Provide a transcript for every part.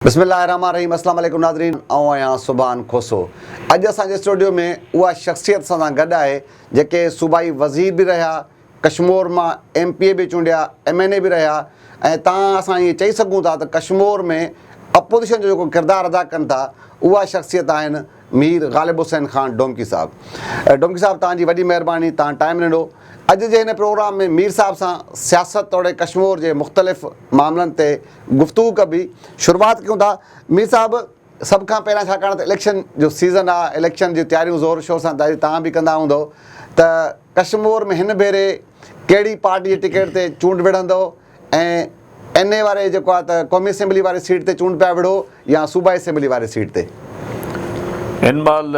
بسم الله الرحمٰن الرحيم اسلام عليڪم ناظرين آئون آهيان سبحان کوسو اڄ اسان جي اسٽوڊيو ۾ اها شخصيت اسان سان گڏ آهي جيڪي صوبائي وزير به رهيا ڪشمور مان ايم پي اي به چونڊيا ايم اين اي به رهيا ۽ تان اسان ائين چئي سگهون ٿا ته ڪشمور ۾ اپوزيشن جو جيڪو ڪردار ادا ڪن ٿا اها شخصيت آهن مير غالب حسين خان ڊومڪي صاحب ڊومڪي صاحب توهان جي وڏي مهرباني توهان ٽائيم ڏنو اڄ جي هن پروگرام ۾ مير صاحب سان سياست توڙي ڪشمور جي مختلف معاملن تي گفتگو ڪبي شروعات ڪيون ٿا مير صاحب سڀ کان پهريان ڇاڪاڻ ته اليڪشن جو سيزن آ اليڪشن جون تياريون زور شور سان توهان به ڪندا هوندو ته ڪشمور ۾ هن ڀيري ڪهڙي پارٽي جي ٽڪيٽ تي چونڊ وڙهندو ۽ اين اي واري جيڪو آهي ته قومي اسيمبلي واري سيٽ تي چونڊ پيا وڙهو يا صوبائي اسيمبلي واري سيٽ تي؟ هن مهل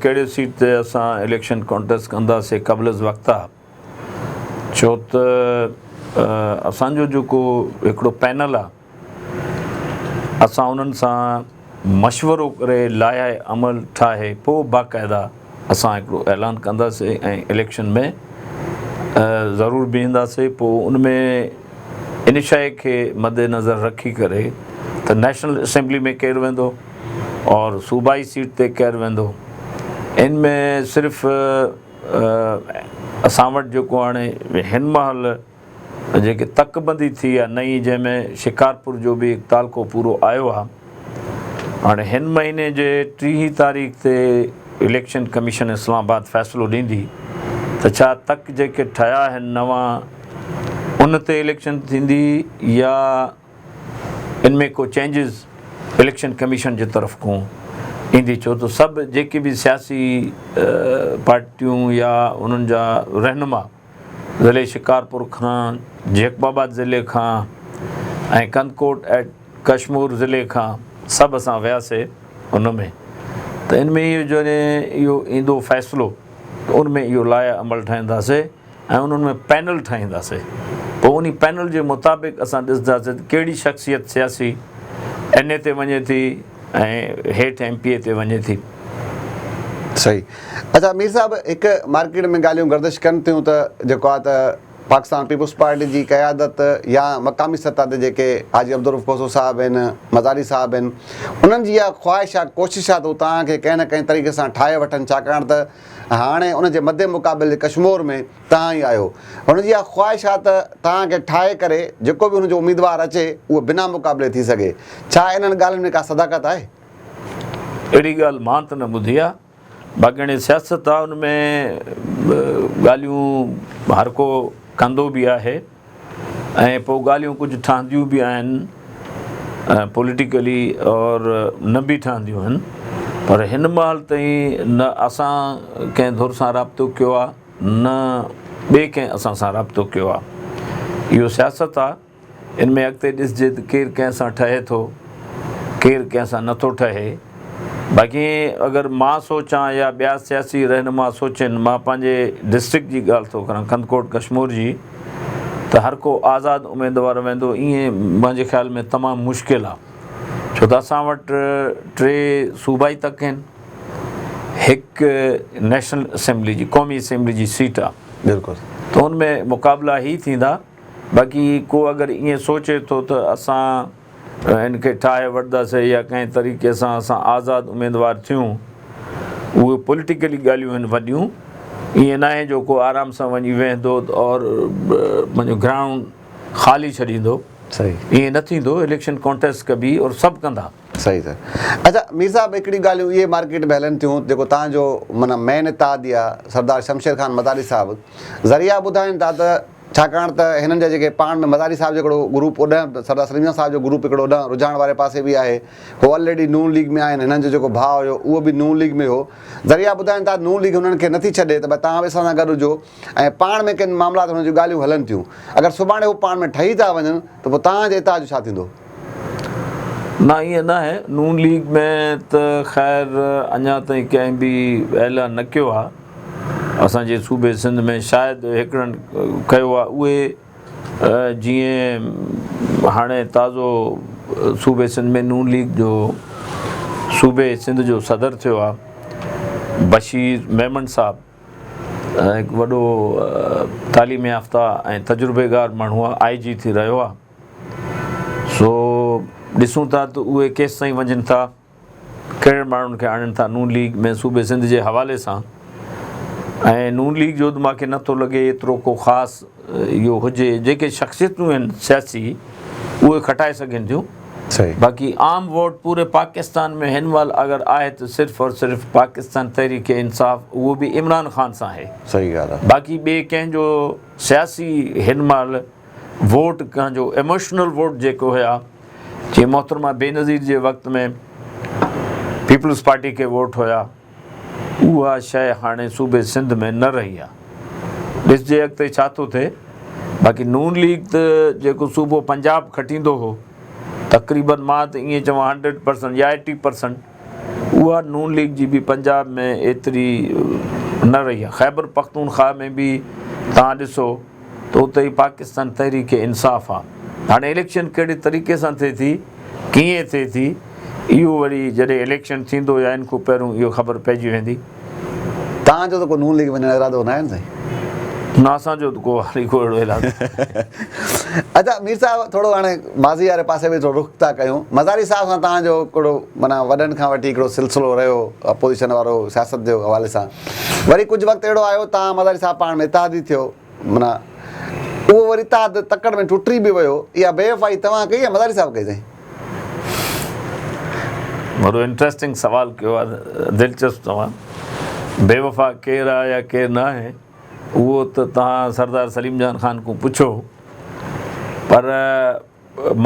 ڪهڙي سيٽ تي اسان اليڪشن ڪانٽيسٽ ڪنداسي قبل از وقت آ ڇو ته اسان جو جيڪو هڪڙو پينل آ اسان انهن سان مشورو ڪري لائحه عمل ٺاهي پوء باقاعده اسان هڪڙو اعلان ڪنداسي ۽ اليڪشن ۾ ضرور بيهنداسي پوء ان ۾ ان شيء کي مد نظر رکي ڪري ته نيشنل اسيمبلي ۾ ڪير ويندو اور صوبائي سيٽ تي ڪير ويندو ان ۾ صرف اسان وٽ جيڪو هاڻي هن مهل جيڪي تڪ بندي ٿي آ نئين جنهن ۾ شڪارپور جو به هڪ تعلقو پورو آيو آ هاڻي هن مهيني جي ٽيهين تاريخ تي اليڪشن ڪميشن اسلام آباد فيصلو ڏيندي ته ڇا تڪ جيڪي ٺهيا آهن نوان ان تي اليڪشن ٿيندي يا ان ۾ ڪو چينجز اليڪشن ڪميشن جي طرف کون ايندي ڇو ته سڀ جيڪي به سياسي پارٽيون يا انهن جا رهنما ضلعي شڪارپور کان، جيڪب آباد ضلعي کان ۽ ڪنڌڪوٽ ۽ ڪشمور ضلعي کان سڀ اسان وياسي ان ۾ ته ان ۾ اهو جڏهن اهو ايندو فيصلو ته ان ۾ اهو لائحه عمل ٺاهينداسي ۽ انهن ۾ پينل ٺاهينداسي پوء انهي پينل جي مطابق اسان ڏسنداسي ته ڪهڙي شخصيت سياسي اين اي تي وڃي ٿي ۽ هيٺ ايم پي اي تي وڃي ٿي. صحيح اڇا مير صاحب هڪ مارڪيٽ ۾ ڳالهيون گردش ڪن ٿيون ته جيڪو آ ته پاڪستان پيپلز پارٽي جي قيادت يا مقامي سطح تي جيڪي حاجي عبدالرؤف کوسو صاحب آهن مزاري صاحب آهن انهن جي اها خواهش آ ڪوشش آ ته هو توهان کي ڪنهن نه ڪنهن طريقي سان ٺاهي وٺن ڇاڪاڻ ته هاڻي ان جي مد مقابل ڪشمور ۾ توهان ئي آهيو. هن جي اها خواهش آهي ته توهان کي ٺاهي ڪري جيڪو به هن جو اميدوار اچي اهو بنا مقابلي ٿي سگهي. ڇا انهن ڳالهين ۾ ڪا صداقت آهي؟ اهڙي ڳالهه مان ته نه ٻڌي آهي. باقي هاڻي سياست آهي ان ۾ ڳالهيون هر ڪو ڪندو به آهي. ۽ پوء ڳالهيون ڪجهه ٺهنديون به آهن پوليٽيڪلي اور نه به ٺهنديون آهن پر هن مهل تائين نه اسان ڪنهن ڌر سان رابطو ڪيو آهي نه ٻئي ڪنهن اسان سان رابطو ڪيو آهي اهو سياست آهي ان ۾ اڳتي ڏسجي ته ڪير ڪنهن سان ٺهي ٿو ڪير ڪنهن سان نٿو ٺهي باقي اگر مان سوچان يا ٻيا سياسي رهنما سوچين مان پنهنجي ڊسٽرڪٽ جي ڳالهه ٿو ڪران ڪنڌڪوٽ ڪشمور جي ته هر ڪو آزاد اميدوار ويندو ائين منهنجي خيال ۾ تمام مشڪل آ ڇو ته اسان وٽ ٽي صوبائي تڪ آهن هڪ نيشنل اسيمبلي جي قومي اسيمبلي جي سيٽ آ بلڪل ته ان ۾ مقابلا هي ٿيندا باقي ڪو اگر ائين سوچي ٿو ته اسان ان کي ٺاهي وٺنداسين يا ڪنهن طريقي سان اسان آزاد اميدوار ٿيون اهي پوليٽيڪلي ڳالهيون آهن وڏيون ائين ناهي جو ڪو آرام سان وڃي ويهندو اور پنهنجو گرائونڊ خالي ڇڏيندو ائين نه ٿيندو اليڪشن ڪانٽيسٽ ڪبي اور سڀ ڪندا. صحيح سر اڇا مير صاحب هڪڙي ڳالهيون اهي مارڪيٽ ۾ هلن ٿيون جيڪو تان جو معنيٰ مين اتحادي آ سردار شمشير خان مزاري صاحب ذريعا ٻڌائين ٿا ته ڇاڪاڻ ته هنن جا جيڪي پاڻ ۾ مزاري صاحب جو هڪڙو گروپ اوڏانهن سردار سليم جان صاحب جو گروپ هڪڙو اوڏانهن رجحان واري پاسي به آهي هو الريڊي نون ليگ ۾ آهن هنن جو جيڪو ڀاء هيو اهو به نون ليگ ۾ هو ذريعا ٻڌائين ٿا نون ليگ هنن کي نٿي ڇڏي ته ڀئي توهان به اسان سان گڏ هجو ۽ پاڻ ۾ ڪن معاملات هنن جون ڳالهيون هلن ٿيون اگر سڀاڻي هو پاڻ ۾ ٺهي ٿا وڃن ته پوء توهان جي اتحاد جو ڇا ٿيندو؟ نه ائين ناهي نون ليگ ۾ ته خير اڃا تائين ڪنهن به اعلان نه ڪيو آهي اسان جي صوبي سنڌ ۾ شايد هڪڙن ڪيو آهي اهي جيئن هاڻي تازو صوبي سنڌ ۾ نون ليگ جو صوبي سنڌ جو صدر ٿيو آهي بشير ميمڻ صاحب هڪ وڏو تعليم يافته ۽ تجربيگار ماڻهو آهي آء جي ٿي رهيو آهي سو ڏسون ٿا ته اهي ڪيستائين وڃن ٿا، ڪهڙن ماڻهن کي آڻين ٿا نون ليگ ۾ صوبي سنڌ جي حوالي سان ۽ نون ليگ جو ته مان کي نٿو لڳي ايترو ڪو خاص اهو هجي، جيڪي شخصيتون آهن سياسي اهي کٽائي سگهن ٿيون، باقي عام ووٽ پوري پاڪستان ۾ هن مهل اگر آهي ته صرف اور صرف پاڪستان تحريڪ انصاف اهو به عمران خان سان آهي، باقي ٻئي ڪنهن جو سياسي هن مهل ووٽ ڪنهن جو ايموشنل ووٽ جيڪو هيا جيئن محترمه بينظير جي وقت ۾ پيپلز پارٽي کي ووٽ هيا اها شيء هاڻي صوبي سنڌ ۾ نه رهي آ ڏسجي اڳتي ڇا ٿو ٿئي باقي نون ليگ ته جيڪو صوبو پنجاب کٽيندو هو تقريبن مان ته ائين چوان هنڊريڊ پرسنٽ يا ايٽي پرسنٽ اها نون ليگ جي به پنجاب ۾ ايتري نه رهي آهي. خيبر پختونخواهه ۾ به توهان ڏسو ته اتي ئي پاڪستان تحريڪ انصاف آهي. هاڻي اليڪشن ڪهڙي طريقي سان ٿئي ٿي، ڪيئن ٿئي ٿي، اهو وري جڏهن اليڪشن ٿيندو يا ان کان پهريون اهو خبر پئجي ويندي. توهان جو ته ڪو نون ليگ وڃڻ جو ارادو ناهي نه سائين؟ نه اسان جو ته ڪو حالي ڪو اهڙو ارادو ناهي. اچا مير صاحب ٿورو هاڻي ماضي واري پاسي به ٿورو رخ ٿا ڪيون. مزاري صاحب سان توهان جو هڪڙو معنيٰ وڏن کان وٺي هڪڙو سلسلو رهيو اپوزيشن وارو سياست جي حوالي سان. وري ڪجهه وقت اهڙو آيو توهان مزاري صاحب پاڻ ۾ اتحادي ٿيو معنيٰ اهو وري اتحاد تڪڙ ۾ ٽٽي به ويو. اها بي وفائي توهان ڪئي يا مزاري صاحب ڪئي سائين؟ وڏو انٽريسٽنگ سوال ڪيو آهي دلچسپ توهان. بي وفا ڪير آهي يا ڪير ناهي اهو ته توهان سردار سليم جان خان کان پڇو پر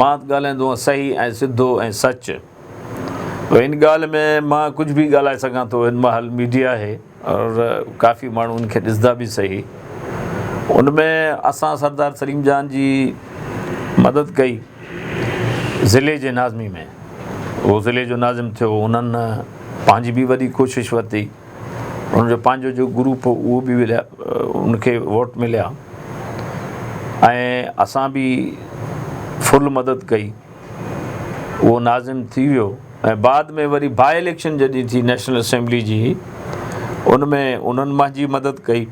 مان ته ڳالهائيندو آهيان صحيح ۽ سڌو ۽ سچ ان ڳالهه ۾ مان ڪجهه به ڳالهائي سگهان ٿو هن مهل ميڊيا آهي اور ڪافي ماڻهو ان کي ڏسندا به صحيح ان ۾ اسان سردار سليم جان جي مدد ڪئي ضلعي جي ناظمي ۾ اهو ضلعي جو ناظم ٿيو انهن پنهنجي به وڏي ڪوشش ورتي ان جو پنهنجو جو گروپ هو اهو به مليا ان کي ووٽ مليا ۽ اسان به فل مدد ڪئي اهو ناظم ٿي ويو ۽ بعد ۾ وري باء اليڪشن جڏهن ٿي نيشنل اسيمبلي جي ان ۾ انهن مانجي مدد ڪئي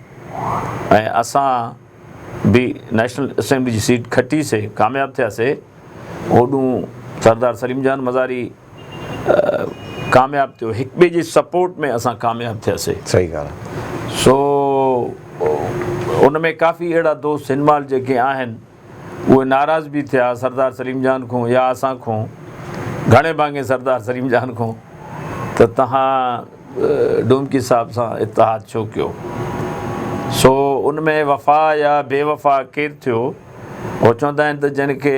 ۽ اسان به نيشنل اسيمبلي جي سيٽ کٽي سي ڪامياب ٿيا سي اوڏون سردار سليم جان مزاري ڪامياب ٿيو هڪ ٻئي جي سپورٽ ۾ اسان ڪامياب ٿيا سي صحيح ڳالهه سو ان ۾ ڪافي اهڙا دوست هن مهل جيڪي آهن اهي ناراض به ٿيا سردار سليم جان کون يا اسان کون گهڻي ڀاڱي سردار سليم جان کون ته تهان ڊومڪي صاحب سان اتحاد ڇو ڪيو سو ان ۾ وفا يا بي وفا ڪير ٿيو هو چوندا آهن ته جن کي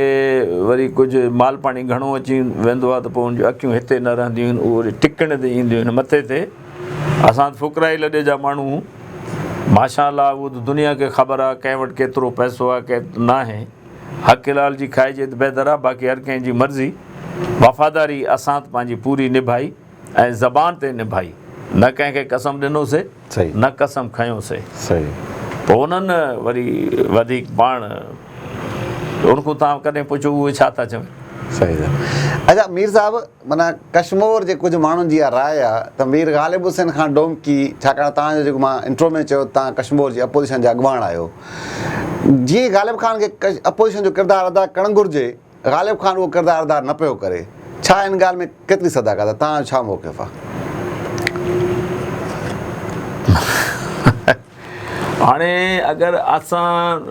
وري ڪجهه مال پاڻي گهڻو اچي ويندو آهي ته پوء ان جون اکيون هتي نه رهنديون آهن اهو وري ٽڪڻ تي اينديون آهن مٿي تي اسان ته فقرائي لڏي جا ماڻهو ماشاء الله اهو ته دنيا کي خبر آهي ڪنهن وٽ ڪيترو پئسو آهي ڪنهن وٽ ناهي حق حلال جي کائجي ته بهتر آهي باقي هر ڪنهن جي مرضي وفاداري اسان ته پنهنجي پوري نڀائي ۽ زبان تي نڀائي نه ڪنهن کي قسم ڏنو سي نه قسم کنيو سي پوء انهن وري وڌيڪ پاڻ ان کان توهان ڪڏهن پڇو اهي ڇا ٿا چون. صحيح اچا مير صاحب معنيٰ ڪشمور جي ڪجهه ماڻهن جي اها راء آ ته مير غالب حسين خان ڊومڪي ڇاڪاڻ توهان جو جيڪو مان انٽرو ۾ چيو ته توهان ڪشمور جي اپوزيشن جا اڳواڻ آهيو جيئن غالب خان کي اپوزيشن جو ڪردار ادا ڪرڻ گهرجي غالب خان اهو ڪردار ادا نه پيو ڪري، ڇا ان ڳالهه ۾ ڪيتري صداقت آهي، توهان جو ڇا موقف آهي؟ هاڻي اگر اسان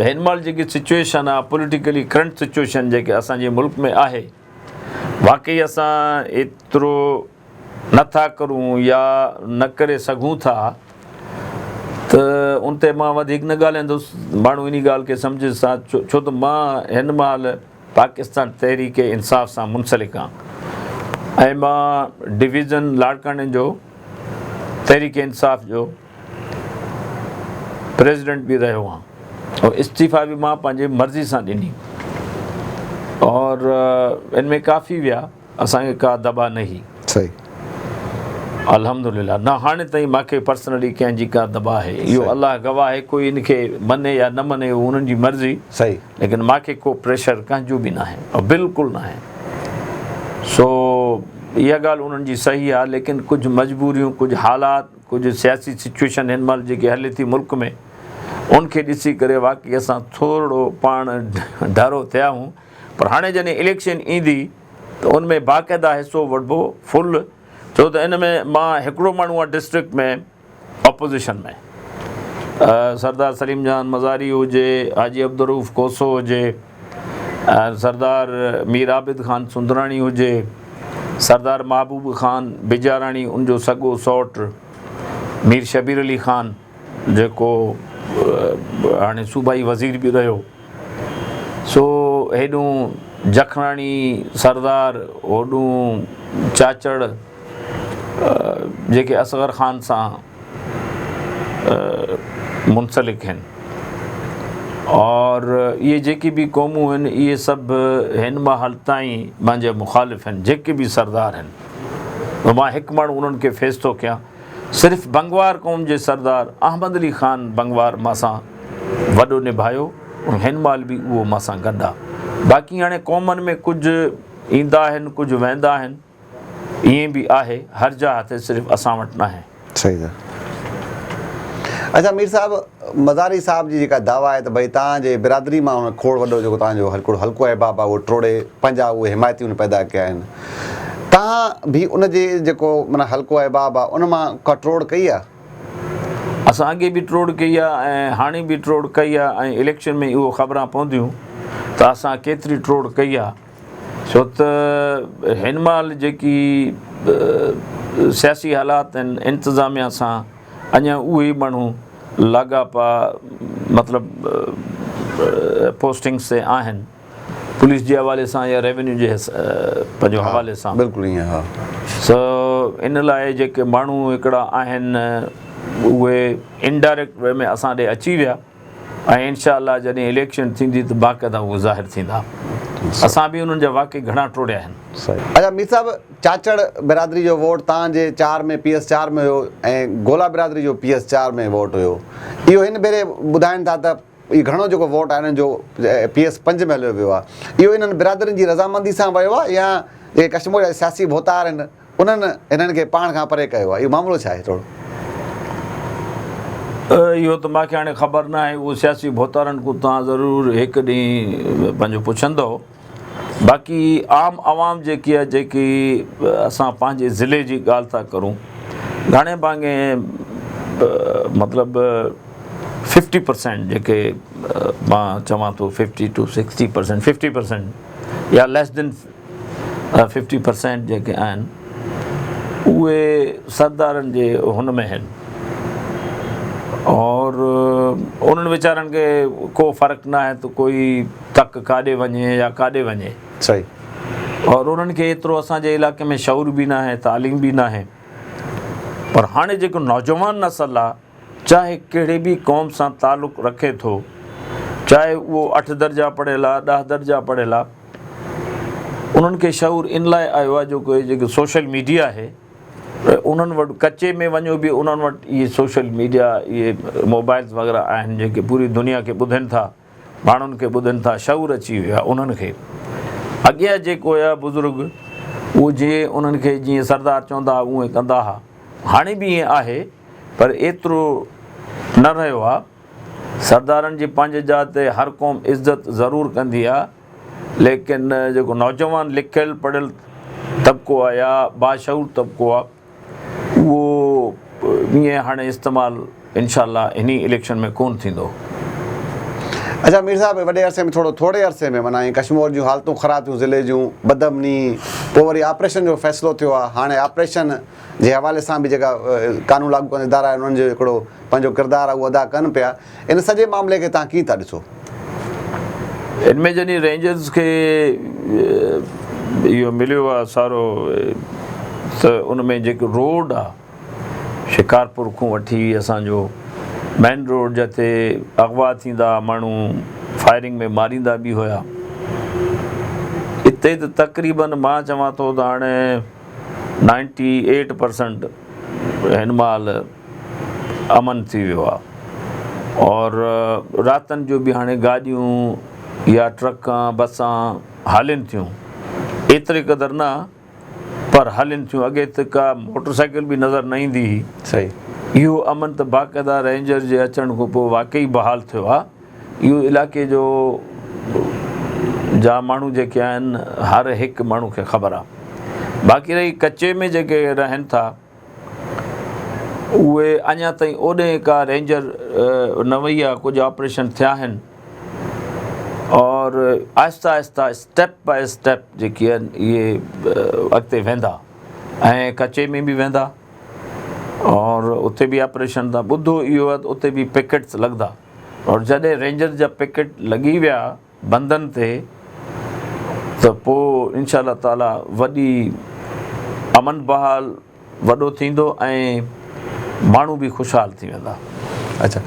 هن مهل جيڪي سچوئيشن آهي پوليٽيڪلي ڪرنٽ سچوئيشن جيڪي اسان جي ملڪ ۾ آهي واقعي اسان ايترو نه ٿا ڪرون يا نه ڪري سگهون ٿا ته ان تي مان وڌيڪ نه ڳالهائيندس ماڻهو انهي ڳالهه کي سمجهن سا ڇو ته مان هن مهل پاڪستان تحريڪ انصاف سان منسلڪ آهيان ۽ مان ڊويزن لاڙڪاڻي جو تحريڪ انصاف جو پريزيڊنٽ به رهيو آهيان اور استعيفا به مان پنهنجي مرضي سان ڏني اور ان ۾ ڪافي ويا اسان کي ڪا دٻا نه هئي. صحيح. الحمدلله نه هاڻي تائين مان کي پرسنلي ڪنهن جي ڪا دٻا آهي اهو الله گواهه آهي ڪوئي ان کي مڃي يا نه مڃي اهو انهن جي مرضي صحيح. ليڪن مان کي ڪو پريشر ڪنهن جو به ناهي بلڪل ناهي سو اها ڳالهه انهن جي صحيح آهي ليڪن ڪجهه مجبوريون ڪجهه حالات ڪجهه سياسي سچويشن هن مهل جيڪي هلي ٿي ملڪ ۾ ان کي ڏسي ڪري واقعي اسان ٿورڙو پاڻ ڍرو ٿيا آهيون پر هاڻي جڏهن اليڪشن ايندي ته ان ۾ باقاعده حصو وٺبو فل ڇو ته ان ۾ مان هڪڙو ماڻهو آهيان ڊسٽرڪٽ ۾ اپوزيشن ۾ سردار سليم جان مزاري هجي حاجي عبدالرؤف کوسو هجي سردار مير عابد خان سندراڻي هجي سردار محبوب خان بجاراڻي ان جو سڳو سئوٽ مير شبير علي خان جيڪو هاڻي صوبائي وزير به رهيو سو هيڏون جکراڻي سردار هوڏون چاچڙ جيڪي اصغر خان سان منسلڪ هن اور اهي جيڪي به قومون هن اهي سڀ هن مهل تائين مانجي مخالف هن جيڪي به سردار هن مان هڪ ماڻهو انهن کي فيس ٿو ڪيان صرف بنگوار قوم جي سردار احمد علي خان بنگوار مان سان وڏو نڀايو ۽ هن مهل به اهو مان سان گڏ آ. باقي هاڻي قومن ۾ ڪجهه ايندا آهن ڪجهه ويندا آهن ائين به آهي هر جاء تي صرف اسان وٽ ناهي. صحيح سر. اڇا مير صاحب مزاري صاحب جي جيڪا دعويٰ آهي ته ڀئي توهان جي برادري مان هن کوڙ وڏو جيڪو توهان جو هڪڙو حلقو احباب آهي اهو ٽوڙي پنهنجا اهي حمايتي هن پيدا ڪيا آهن توهان به ان جي جيڪو معنيٰ حلقو احباب آهي ان مان ڪا ٽوڙ ڪئي آهي؟ اسان اڳي به ٽوڙ ڪئي آهي ۽ هاڻي به ٽوڙ ڪئي آهي ۽ اليڪشن ۾ اهو خبران پونديون ته اسان ڪيتري ٽوڙ ڪئي آهي ڇو ته هن مهل جيڪي سياسي حالات آهن انتظاميا سان اڃا اهي ئي ماڻهو لاڳاپا مطلب پوسٽنگس تي آهن پوليس جي حوالي سان يا ريونيو جي پنهنجو حوالي سان بلڪل ائين ها سو ان لاء جيڪي ماڻهو هڪڙا آهن اهي انڊائريڪٽ وي ۾ اسان ڏي اچي ويا ۽ انشاء الله جڏهن اليڪشن ٿيندي ته باقاعده اهي ظاهر ٿيندا. اسان به انهن جا واقعي گهڻا ٽوڙيا آهن. اچا مير صاحب چاچڙ برادري جو ووٽ توهان جي چار ۾ پي ايس چار ۾ هيو ۽ گولا برادري جو پي ايس چار ۾ ووٽ هيو اهو هن ڀيري ٻڌائين ٿا ته اهي گهڻو جيڪو ووٽ آهي انهن جو پي ايس پنج ۾ هليو ويو آهي اهو انهن برادرين جي رضامندي سان ويو آهي يا جيڪي ڪشمور جا سياسي ڀوتار آهن انهن هنن کي پاڻ کان پري ڪيو آهي. اهو معاملو ڇا آهي ٿورو. اهو ته مان کي هاڻي خبر نه آهي. اهو سياسي ڀوتارن کان توهان ضرور هڪ ڏينهن پنهنجو پڇندؤ. باقي عام عوام جيڪي آهي جيڪي اسان پنهنجي ضلعي جي ڳالهه ٿا ڪرون گهڻي ڀاڱي مطلب ففٽي پرسينٽ جيڪي مان چوان ٿو fifty to sixty percent fifty percent يا ليس دين ففٽي پرسينٽ جيڪي آهن اهي سردارن جي هن ۾ آهن اور انهن ويچارن کي ڪو فرق نه آهي ته ڪوئي تڪ ڪاڏي وڃي يا ڪاڏي وڃي صحيح اور انهن کي ايترو اسان جي علائقي ۾ شعور به نه آهي تعليم به نه آهي پر هاڻي جيڪو نوجوان نسل آهي چاهي ڪهڙي به قوم سان تعلق رکي ٿو، چاهي اهو اٺ درجا پڙهيل آ، ڏهه درجا پڙهيل آ، انهن کي شعور ان لاء آيو آ جو ڪوئي جيڪي سوشل ميڊيا آهي انهن وٽ ڪچي ۾ وڃو به انهن وٽ اهي سوشل ميڊيا اهي موبائلز وغيره آهن جيڪي پوري دنيا کي ٻڌن ٿا ماڻهن کي ٻڌن ٿا شعور اچي ويو آ انهن کي اڳيان جيڪو هيا بزرگ اهو جيئن انهن کي جيئن سردار چوندا ها اونئين ڪندا ها هاڻي به ائين آهي پر ايترو نه رهيو آ. سردارن جي پنهنجي جاء تي هر قوم عزت ضرور ڪندي آ ليڪن جيڪو نوجوان لکيل پڙهيل طبقو آ يا باشعور طبقو آ اهو ائين هاڻي استعمال انشاء الله انهي اليڪشن ۾ ڪون ٿيندو. اڇا مير صاحب وڏي عرصي ۾ ٿورو ٿوري عرصي ۾ معنيٰ ائين ڪشمور جون حالتون خراب ٿيون ضلعي جون بدامني پوء وري آپريشن جو فيصلو ٿيو آ هاڻي آپريشن جي حوالي سان به جيڪا قانون لاڳو ڪندڙ ادارا آهن انهن جو هڪڙو پنهنجو ڪردار آهي اهو ادا ڪن پيا ان سڄي معاملي کي توهان ڪيئن ٿا ڏسو؟ ان ۾ جڏهن رينجرز کي اهو مليو آهي سارو ته ان ۾ جيڪو روڊ آهي شڪارپور کان وٺي اسان جو مين روڊ جتي اغوا ٿيندا ماڻهو فائرنگ ۾ ماريندا به هيا اتي ته تقريبن مان چوان ٿو ته هاڻي نائنٽي ايٽ پرسنٽ هن مهل امن ٿي ويو آ اور راتن جو به هاڻي گاڏيون يا ٽرڪان بسان هلن ٿيون ايتري قدر نه پر هلن ٿيون اڳي ته ڪا موٽر سائيڪل به نظر نه ايندي هئي صحيح اهو امن ته باقاعده رينجر جي اچڻ کان پوء واقعي بحال ٿيو آ اهو علائقي جو جا ماڻهو جيڪي آهن هر هڪ ماڻهو کي خبر آ. باقي رهي ڪچي ۾ جيڪي رهن ٿا اهي اڃا تائين اوڏي ڪا رينجر نه وئي آ ڪجهه آپريشن ٿيا آهن اور آهسته آهسته اسٽيپ باء اسٽيپ جيڪي آهن اهي اڳتي ويندا ۽ ڪچي ۾ به ويندا اور اتي به آپريشن تان ٻڌو اهو آ ته اتي به پڪيٽس لڳندا اور جڏهن رينجر جا پڪيٽ لڳي ويا بندن تي ته پوء انشاء الله تعالي وڏي امن بحال وڏو ٿيندو ۽ ماڻهو به خوشحال ٿي ويندا. اڇا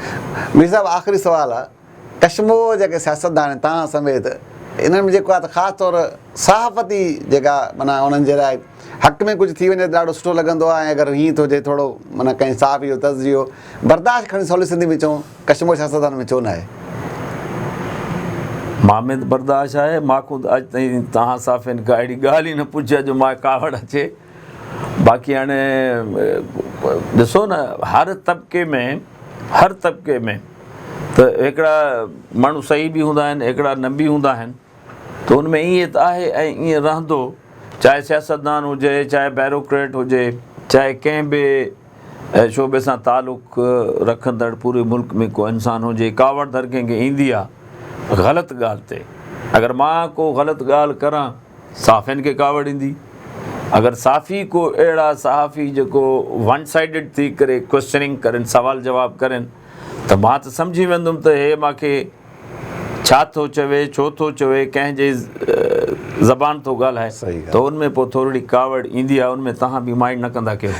مير صاحب آخري سوال آ ڪشمور جيڪي سياستدان آهن توهان سميت انهن ۾ جيڪو آ ته خاص طور صحافتي جيڪا معنيٰ انهن جي لاء حق ۾ ڪجهه ٿي وڃي ته ڏاڍو سٺو لڳندو آ ۽ اگر هيئن ٿو هجي ٿورو معنيٰ ڪنهن صحافي جو تجزيو برداشت کڻي سولي سنڌي ۾ چئون ڪشمور سياستدان ۾ ڇو ناهي؟ مان ۾ ته برداشت آهي، مان کان ته اڄ تائين توهان صحافين ڪا اهڙي ڳالهه ئي نه پڇي آهي جو مان ڪاوڙ اچي. باقي هاڻي ڏسو نه هر طبقي ۾ هر طبقي ۾ ته هڪڙا ماڻهو صحيح به هوندا آهن هڪڙا نه به هوندا آهن ته ان ۾ ائين ته آهي ۽ ائين رهندو چاهي سياستدان هجي چاهي بيروڪريٽ هجي چاهي ڪنهن به شعبي سان تعلق رکندڙ پوري ملڪ ۾ ڪو انسان هجي ڪاوڙ ته هر ڪنهن کي ايندي آ غلط ڳالهه تي اگر مان ڪو غلط ڳالهه ڪران صحافين کي ڪاوڙ ايندي اگر صحافي ڪو اهڙا صحافي جيڪو ون سائيڊڊ ٿي ڪري ڪويسچننگ ڪرن سوال جواب ڪرن ته مان ته سمجهي ويندم ته هي مان کي ڇا ٿو چوي، ڇو ٿو چوي، ڪنهن جي زبان ٿو ڳالهائي ته ان ۾ پوء ٿورڙي ڪاوڙ ايندي آهي ان ۾ توهان به مائنڊ نه ڪندا ڪيو.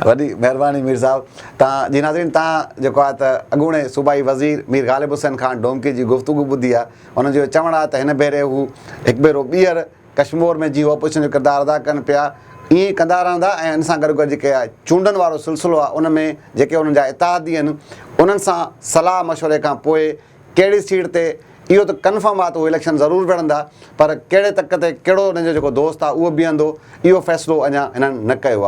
وڏي مهرباني مير صاحب تان جي ناظرين تان جيڪو آهي ته اڳوڻي صوبائي وزير مير غالب حسين خان ڊومڪي جي گفتگو ٻڌي آهي انهن جو چوڻ آهي ته هن ڀيري هو هڪ ڀيرو ٻيهر ڪشمور ۾ جي هو اپوزيشن جو ڪردار ادا ڪن پيا ائين ئي ڪندا رهندا ۽ ان سان گڏوگڏ جيڪي چونڊن وارو سلسلو آهي ان ۾ جيڪي انهن جا اتحادي آهن انهن سان صلاح مشوري کان پوء ڪهڙي سيٽ تي اهو ته ڪنفرم آهي ته هو اليڪشن ضرور وڙهندا پر ڪهڙي تڪ تي ڪهڙو انهن جو جيڪو دوست آهي اهو بيهندو اهو فيصلو اڃا هنن نه ڪيو آهي.